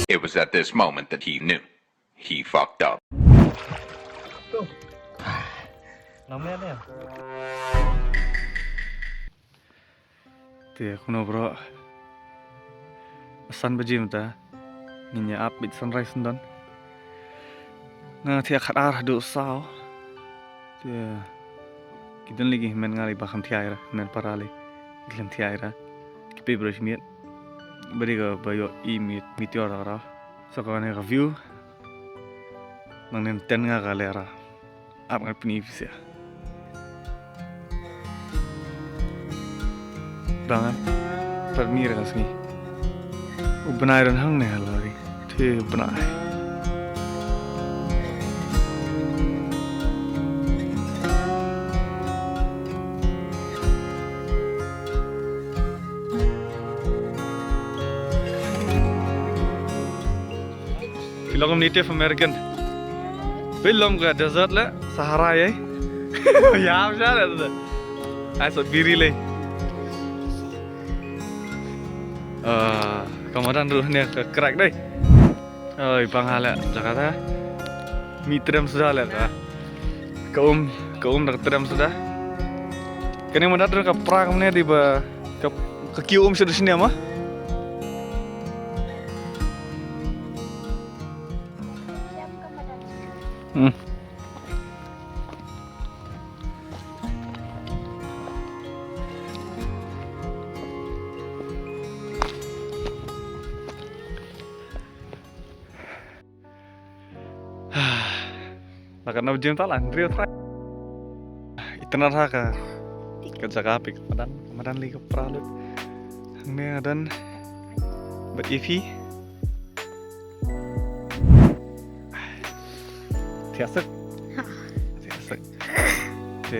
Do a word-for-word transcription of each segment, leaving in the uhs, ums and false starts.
It was at this moment that he knew. He fucked up. Te kumno bro. San baje mynta. Ngin ïa ap beit sunrise don. Nga thiah khatar haduh saw. Te ki don lei ki hynmen nga lei ba kham thiah ïa ra, hynmen para lei. Ki khlem thiah ïa ra. Ki pei bro shimiet. Ba dei ka ba ïoh i meteor ra. Sa kane ka view. Nang nen ten nga ka leh ra. Ap ngan pyni phi sha. Ba ngan pyni ra ka sngi. U bnai don hangne ha lori. Te u bnai. Phi long Native American. Phi long ka desert le Sahara ye. Ya, ya le. Ai so biri le. Ah, ka madan ruh ne ka crack dei. Oi, bang hale Jakarta. Mi trem suda le ka. Ka um, ka um da ka trem suda. Kane madan ruh ka pra ka mne di ba ka, ka kiu um suda sini ama. Hmm. Lakat na bjim talan, rio trai. Itna ra ka, ka jaga pik madan, madan li ka pralut. Hangne madan. Ba ipi. Thiah sek. Thiah sek. Te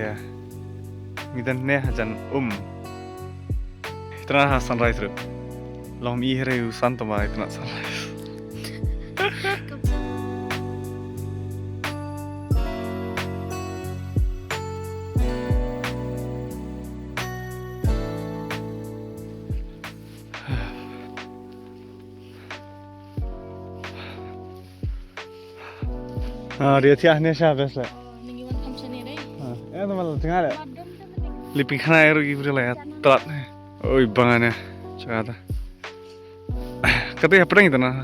ngi don ne hajan um. Itna ha sunrise ruh. Long mi here u san tama itna sunrise. Ah, dia thiah ne sha bes le. Ningi wan kam sani dei. Ah, eh, teman tengah le. Liping khnai ruh ki bri le trat ne. Oi, bang ne. Chakata. Kata ya pedang itu na.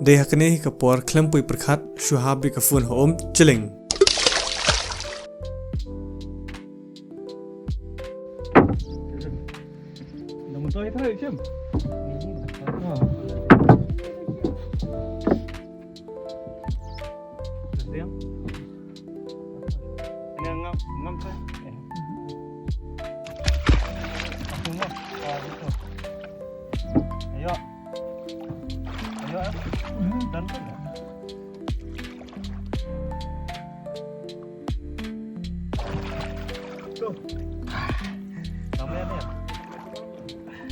Dei ha kane hi ka por khlem poi pyrkhat shu hap beit ka phone ha um chilling. Ayo. Ayo, eh. Dan tu. Dang meh, dang meh.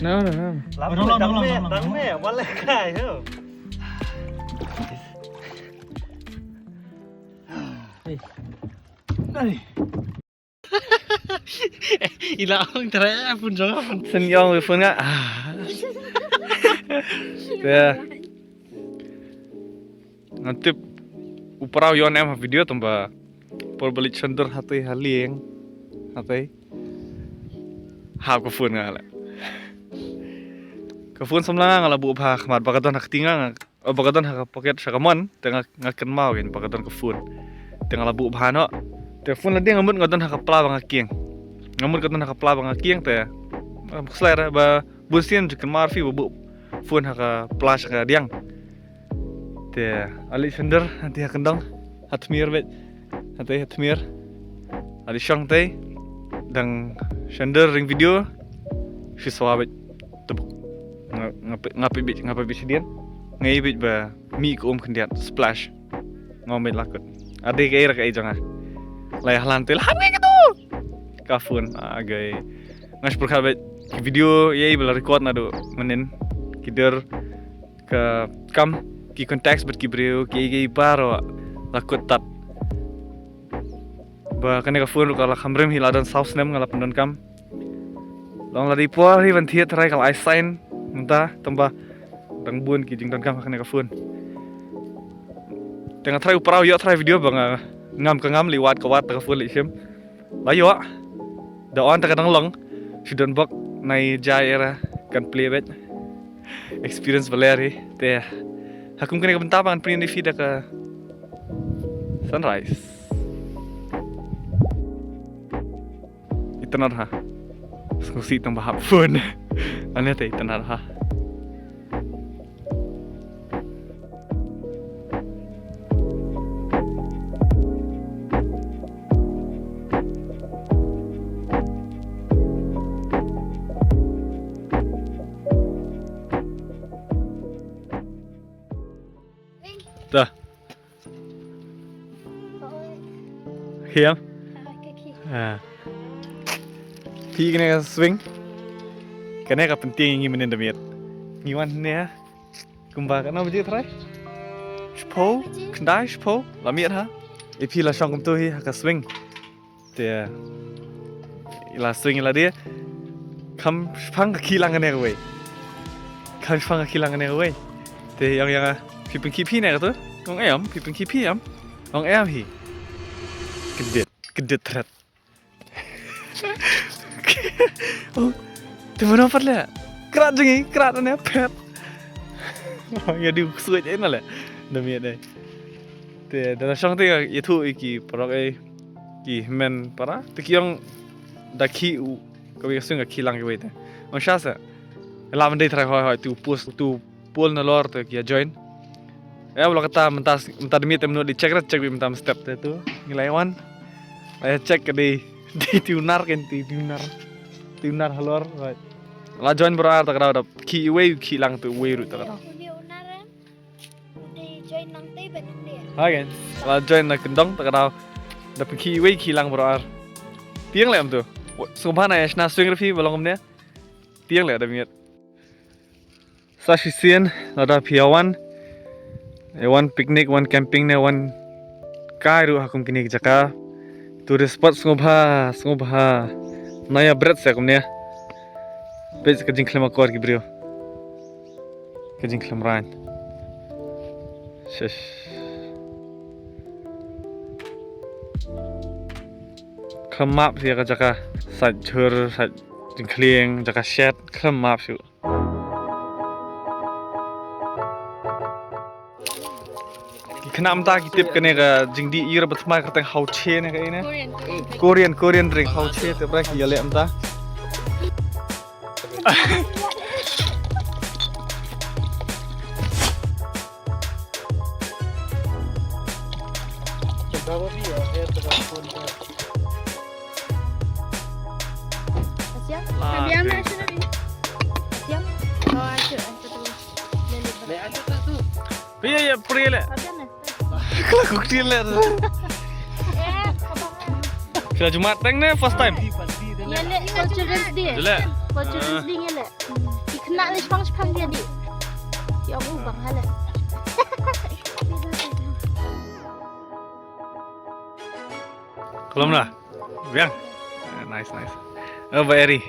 No, no, no. Dang meh, dang meh. Wala kai, yo. Hey. Hey. Ila ong trai phone jong phone. Sen yong phone nga. Ah. Ya. Ngan tip u parau yon em ha video tamba por balik chandor hatei ha lieng hatei ha ka phone nga la ka phone samla nga la buh bha khmat ba ka don ha ka tinga nga ba ka don ha ka pocket sha ka mon te nga nga kynmaw kin ba ka don ka phone te nga la buh bha no te phone la ding nga mut nga don ha ka pla ba nga kieng nga mut ka don ha ka pla ba nga kieng te slai ba bun sien ju kynmaw phi ba buh phone ha ka pla sha ka diang. Te ali sender, te ha kyndong, ha tmier bet, ha te ha tmier, ali shong te. Dang shyndur ring video. Shi swa bit tebuk. Nga nga pe- nga pe bit nga pe bit shadien. Nga i bit ba mi ka um khyndiat splash. Nga um bit lakut. Ade ka era ka ejong ah. Lai halan tel ham ka tu. Ka phone agai. Nga shpur khat bit video ye ba la record na do menin. Kider ka kam ki contacts bad ki briew ki ki paro lakut tat. Ba kane ka phone ruh ka la kham rim hi la don saw snem nga la pyndonkam. Long la dei por hi ban thied trai ka la ai sign mynta tang ba dang bun ki jingdonkam ha kane ka phone. Te nga trai u prau ïoh trai video ba nga ngam ka ngam li wat ka wat ta ka phone li shim. La ïoh da on ta ka dang long. Shu don bok nai jai era kan play bet. Experience ba ler hi te ha kum kane ka bynta ba ngan pynïaid ïa phi da ka sunrise. Itynnad ha. Sngewsih tang ba hap phone. Ane te itynnad ha. Ta. Khiam? Ah. Phi kane ka swing. Kane ka pyntieng ngi mynnin da miet. Ngi wan ne. Kumba katno baje trai? Shiphew, khyndai, shiphew, la miet ha. I phi la shong kumtu hi ha ka swing. Te i la swing i la dei. Kham shipang ka khi lang kane kawei. Kham shipang ka khi lang kane kawei. Te ïong ïong a phi pynkhih phi ne katu? Ong em, phi pynkhih phi em? Ong em hi. Kdit, kdit thret. Oh, te mano pat le. Krat jong ngi, krat ne pet. Ïa di ksuid ai na le. Da miet dei. Te da shong te ïathuh ïa ki paralok ei ki hynmen para te ki ong da khih u kawei ka swing ka khih lang kawei te. Ong sha sa. La ban dei trai hoi hoi tu post tu pol nalor te ki ïa join. Ïa ba la kata mynta mynta da miet te mynno dei check rat check beit mynta step te tu. Ngi la ïa wan. La ïa check ka dei dei tunar kan dei tunar. Tunar halor. Right. La join baroh ar ta ka daw da khih iwei khih lang te iwei ruh ta ka daw. Uni unar em. Uni join nangtei ba nangtei. Ha kan. La join na kyndong ta ka daw. Da pynkhih iwei khih lang baroh ar. Tieng leh em tu. Sngewbha na ïa shna swing ra phi ba long kumne. Tieng leh da miet. Sa shisien lada phi ïa wan. Ïa wan picnic, wan camping ne wan kai ruh ha kum kine ki jaka. Tourist spot sngewbha, sngewbha. Na ïa bret sa kumne. Peit ka jingkhlem akor ki briew. Ka jingkhlem rain. Shish. Khlem map ïa ka jaka. Sait jhur, sait jingkhlieng, jaka shet, khlem map shuh. Ki khynnah mynta ki tip kane ka jingdih ïa ba thymmai kyrteng hauche ne ka ine. Korean, Korean. Korean, Korean drink hauche te ba ki ïaleh mynta. Siap? Lah, Sabian okey. Nak sudah ni. Siap? Oh, asyik, asyik tu. Dah, dah. Dah, asyik tak tu. Iya, iya, pergi leh. Sabian dah. Kalau aku kecil leh. Eh, abang. Sudah Jumat teng ni first time. Ni leh for Children's Day. Jelek. For Children's Day ni leh. Ki khynnah leh shipang shipang dia di. Ya Allah, bang haleh. Kelom lah. Biang. Eh, nice, nice. Oh, ba eri.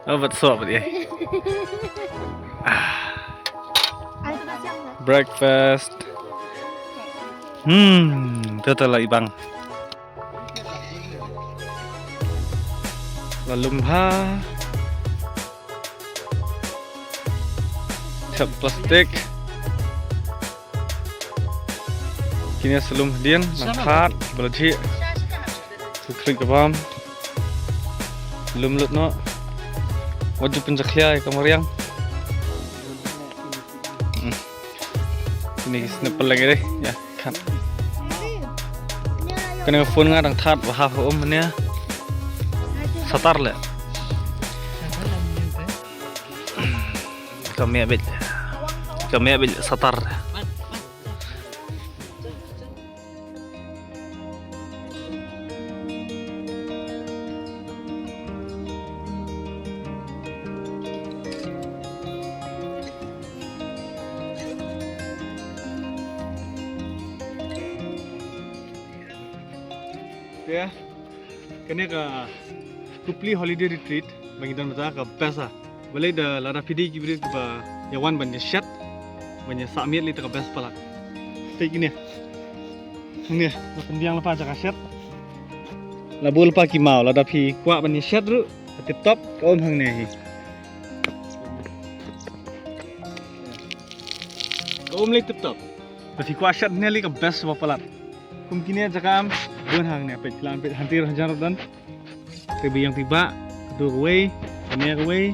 Oh, bat sok, bat ye. Ah. Breakfast. Hmm, tu tu lah ibang. Lalu ha. Chap plastik. Kine sa lum hadien, nang khat, ba la jhieh. Ka khlieh ka bam. Lum lut noh. Wat ju pynjakhlia ïa ka mariang. Hmm. Kine ki snap pynleng ïa dei. Ïa, khat. Kane ka phone nga dang that ba hap ha um ne. Satar le. Ka meh bit. Ka meh bit satar. Te kane ka Kupli Holiday Retreat ba ngi don mynta ka best ah. Balei da lada phi dei ki briew kiba ïa wan ban ïa shet ban ïa sah miet, lei te ka best palat. Te kine, hangne la pynbiang lypa jaka shet. La buh lypa ki maw, lada phi kwah ban ïa shet ruh tip top, ka um hangne hi. Ka um lei tip top. Lada phi kwah shet hangne, lei ka best ba palat. Kum kine jaka am bun hangne, peit, phi lah ban peit, hangtei ruh hajan ruh don. Te ba ïeng phi bah, hato kawei, kane kawei,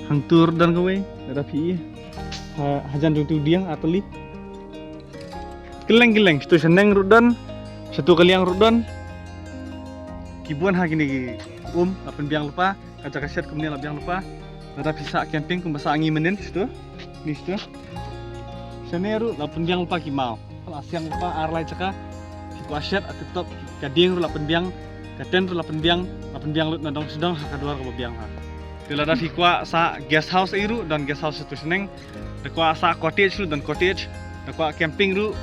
hangto ruh don kawei, lada phi ïohi. Ha, hajan jong uto u dieng, artylli. Kylleng kylleng, shato shaneng ruh don, shato ka liang ruh don. Ki bun ha kine ki um, la pynbiang lypa, ka jaka shet kumne la biang lypa. Lada phi sah camping kumba sah ngi mynnin shato, ni shato. Shane ruh la pynbiang lypa ki maw. La siang lypa ar lai jaka. Phi kwah shet, ah, tip top, ka dieng ruh la pynbiang, ka tent ruh la pynbiang, la pynbiang lut na dong sha dong ha ka dwar kaba biang ha. Te lada phi kwah sah guest house ei ruh, don guest house shato shaneng. Da kwah sah cottage ruh, don cottage. Da kwah camping ruh,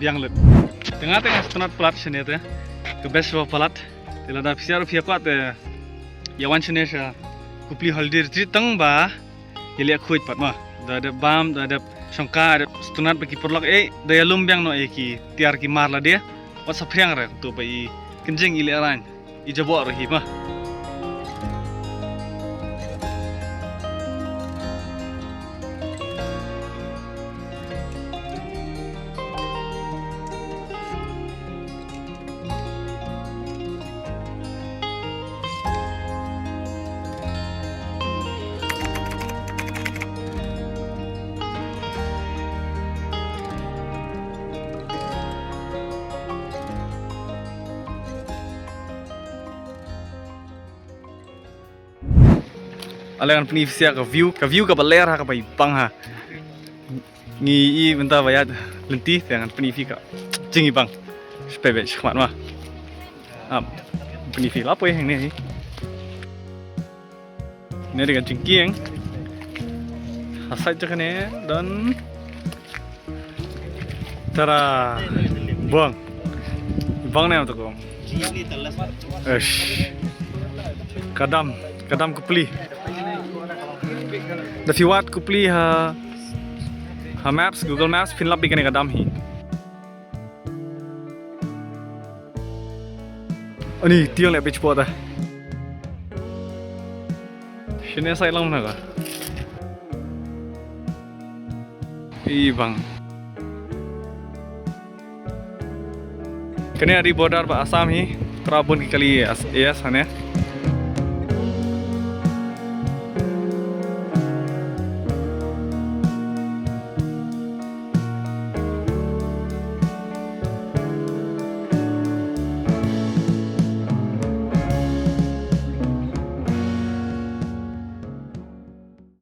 biang lut. Te nga te nga sngewtynnat palat shane te. Ka best ba palat. Te lada phi sah ruh phi kwah te ïa wan shane sha Kupli Holiday Retreat tang ba ïa leh khuid pat ma. Da dep bam, da dep shongka, da dep sngewtynnat ba ki paralok, eh, da ïalum biang noh ïa ki tiar ki mar lade. Wat saphriang re, to ba i kynjing i lehraiñ, i jaboh ruh hi ma. Ale ngan pyni phi sha ka view, ka view kaba ler ha kaba i bang ha. Ngi i mynta ba ïaid lynti te ngan pyni phi ka jingibang. Shu peit beit shakhmat ma. Ap. Pyni phi la poi hangne hi. Ne dei ka jingkieng. Ha side jaka ne don. Tara. Bang. Bang ne to ko. Eish. Ka dam, ka dam Kupli. Da phi wad Kupli ha, ha maps, Google Maps, phin lap bad kane ka dam hi. Ani tiang le beach pota. Shine sai lang na ka. I bang. Kane ri border ba Assam hi, trai bun ki kali as, yes, hane.